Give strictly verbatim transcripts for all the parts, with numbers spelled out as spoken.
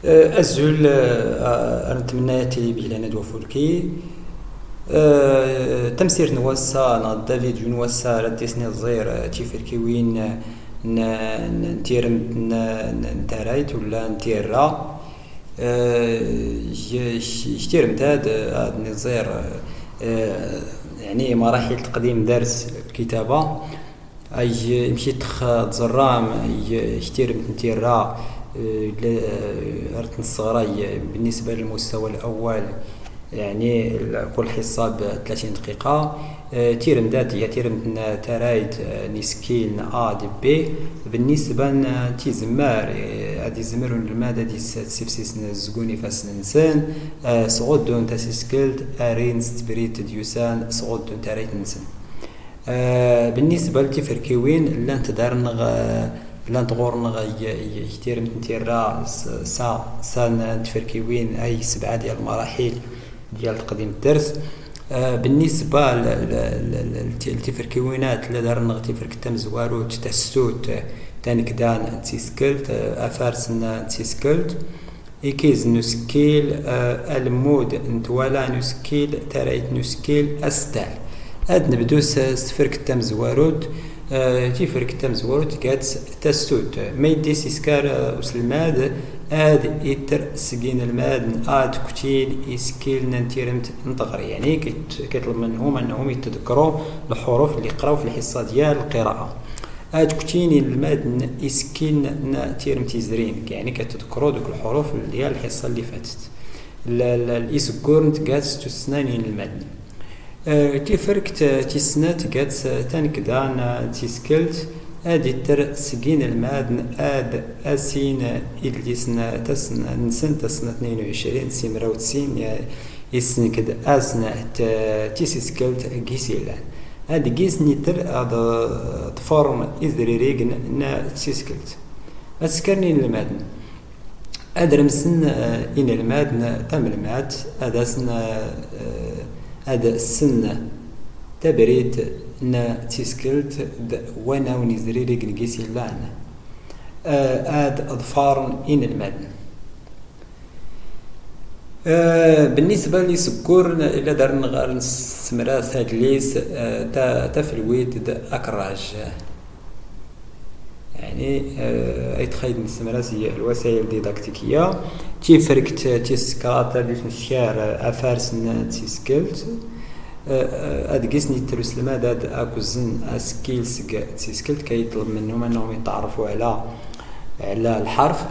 Eh, azul, eh, ar ntemna tili bi lana d wafulki. Eh, tamsirt n wass-a, neɣ d avidyu n wass-a, rad isni ẓir, eh, tifrkiwin, eh, n, n, n tirmt, n, n, n tarayt, wala n tirra. Eh, j-, j-, j-, tirmt ad, ad niẓir, eh, يعني مراحل تقديم درس الكتابة. أي مشيت خ-، تزرام، أي كتير من تيرا، آه، ل-، آه، رتن الصغرى، آه، بالنسبة للمستوى الأول، يعني، ال-، كل حصة ب ثلاثين دقيقة. آه، تيرم دات، يا تيرم تنا ترايت، آه، نسكيل ن A d B. بالنسبة ن تيزمار، آه، هادي زمرون المادة دي س-، سيفسيس نزقوني فاس ننسان، آه، سغدون تاسيسكلت، أرين ستبريت ديوسان، سغدون ترايت ننسان. آه، بالنسبة لتفركيوين، لانت دارنغ، آه، لانت غورنغ ي-، ي-، يكتير من تيرا س-، سا، سا ن-، تفركيوين أي سبعة ديال المراحل ديال تقديم الدرس. آه، بالنسبة ل-، ل-، ل-، ل-، لت-، لتفركيوينات، لا دارنغ تفرك تمزواروت، تستوت، تنكدان، تسيسكلت، آه، أفارسن، تسيسكلت. إكيز نسكيل، آه، المود نتوالا نسكيل، ترايت نسكيل، أستال. أد نبدو س-، ستفرك التمزواروت، آه، تفرك التمزواروت قات تستوت. ما يدي سيسكار، آه، أسلماد، آد إتر سكين الماد، آد كتيل إسكيل ننتيرمت نتغري. يعني كيت-، كيطلب منهم أنهم يتذكروا الحروف اللي قراو في الحصة ديال القراءة. آد كتيني المادن إسكين ن-، تيرم تيزرين، يعني كتذكروا دوك الحروف ديال الحصة اللي فاتت. ال-، ال-، الإسكور نتقاس تسنانين المادن. آه، تفركت تسنات قات تنكدان تسكلت، آد تر سكين المادن، آد أسين إدليسن تسن نسن تسنة اثنين وعشرين سمرة وتسين، آه، يسنكد أسن ت-، تسكلت قيسيلان. هاد قيس نيتر هاد تفورم إذريريق ن-، ن-، تسيسكلت. أسكرني المادن. أدرمسن، آه، إن المادن تملمات، أدسن، آه، أدسن تبريت ن-، تسيسكلت د-، وانا ونزريريق نقيس يلان. آه، أد أظفار إن المادن. آه، بالنسبة لسكور، إلا دارن غير نسمرات هاد ليس، آه، تا-، تفلويد د أكراج. يعني، آه، أي تخيل نسمرات هي الوسائل الديداكتيكية. تيفركت تيسكرات ديت نسيار، آه، أفارس ن-، تيسكلت. آه، آه، أدقيس نيتروس المدد أكوزن أسكيل سق تيسكلت كيطلب منهم أنهم يتعرفوا على، على الحرف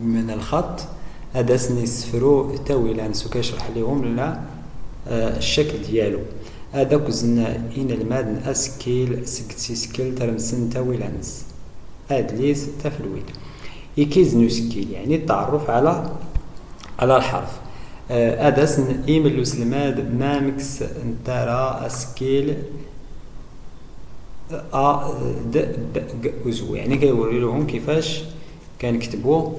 من الخط، هذا سني سفرو تاويلانس وكيشرح لهم لنا، آه، الشكل ديالو. هذا كزنا إن المادن أسكيل سكت سيسكل ترمسن تاويلانس. أدليس تفلويد. إكيز نسكيل، يعني التعرف على، على الحرف. آه، هذا سن إيميل الماد مامكس نتارا أسكيل أ د ب ج أزو. يعني كيوري لهم كيفاش كنكتبوا،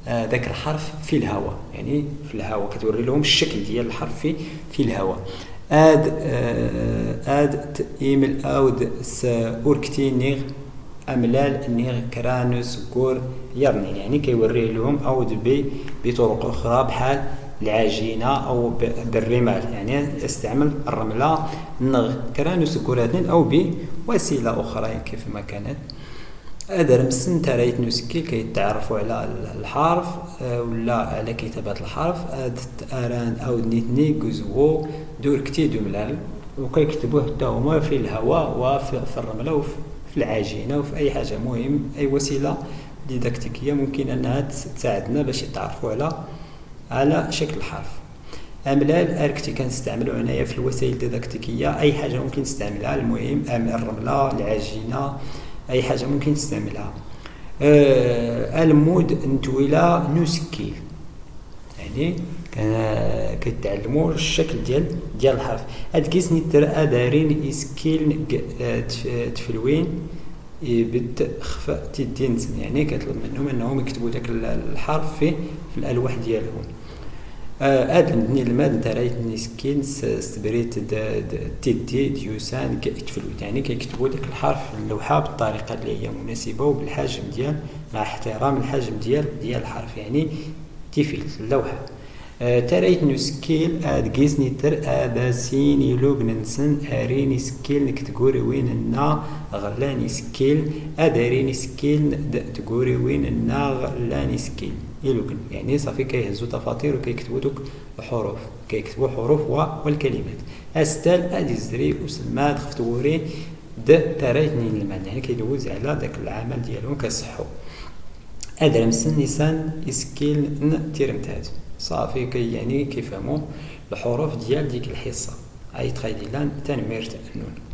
آه، ذاك الحرف في الهواء، يعني في الهواء، كتوري لهم الشكل ديال الحرف في، في الهواء. آد، آه، آد ت إيمل أود س أوركتي نيغ أملال نيغ كرانوس كور يرني، يعني كيوري لهم أود ب-، بطرق أخرى بحال العجينة أو ب-، بالرمال، يعني يستعمل الرملة نغ كرانوس كوراتنين أو بوسيلة أخرى كيف ما كانت. أدرمسن ترايت نسكي كيتعرفوا على ال-، الحرف، آه، ولا على كتابة الحرف، آه، د-، أران أو نيتني جزو دور كتي دوملال، وكيكتبوه حتى هما في الهواء وفي، في الرملة وفي، في العجينة وفي أي حاجة. مهم، أي وسيلة ديداكتيكية ممكن أنها تس-، تساعدنا باش يتعرفوا على، على شكل الحرف. أملال أركتي كنستعملو هنايا في الوسائل الديداكتيكية، أي حاجة ممكن تستعملها، المهم، أم الرملة، العجينة، أي حاجة ممكن تستعملها. آه، المود نتويلا نسكيل. يعني، كان-، كيتعلموا الشكل ديال، ديال الحرف. هاد كيس نتر أدارين إسكيل ج-، آه، تف-، تفلوين. يبت خف تيدين، يعني كيطلب منهم أنهم يكتبوا داك ال-، الحرف في، في الألواح ديالهم. آه، هاد المدني الماد نتا رايت نسكين س-، ستبريت د-، د-، تيدي ديوسان ك-، يتفلوت، يعني كيكتبوا داك الحرف في اللوحة بالطريقة اللي هي مناسبة وبالحجم ديال، مع احترام الحجم ديال، ديال الحرف، يعني Tifilt, lawḥa. Eh, tarrayt n usekkil ad gis nitter ad asin ilugn-nsen arin isekkilen g tguriwin nna ɣ llan isekkilen, ad arin isekkilen d tguriwin nna ɣ llan isekkilen. Ilugn, yeɛni ṣafi kayhezzu tafaṭir u kayketbu duk lḥuruf, kayketbu lḥuruf wa, wa lkalimat. Astal ad izri uselmad xef twuri d tarrayt n yinelmaden, yeɛni kaydewwez ɛla dak lɛamal diyalun kaṣeḥḥu. Ad rmsen isan isekkilen n tirmtad. Ṣafi, kay, yeɛni kayfhmu lḥuruf diyal dik lḥiṣa. Ay txayd illan, tanemmirt nnun.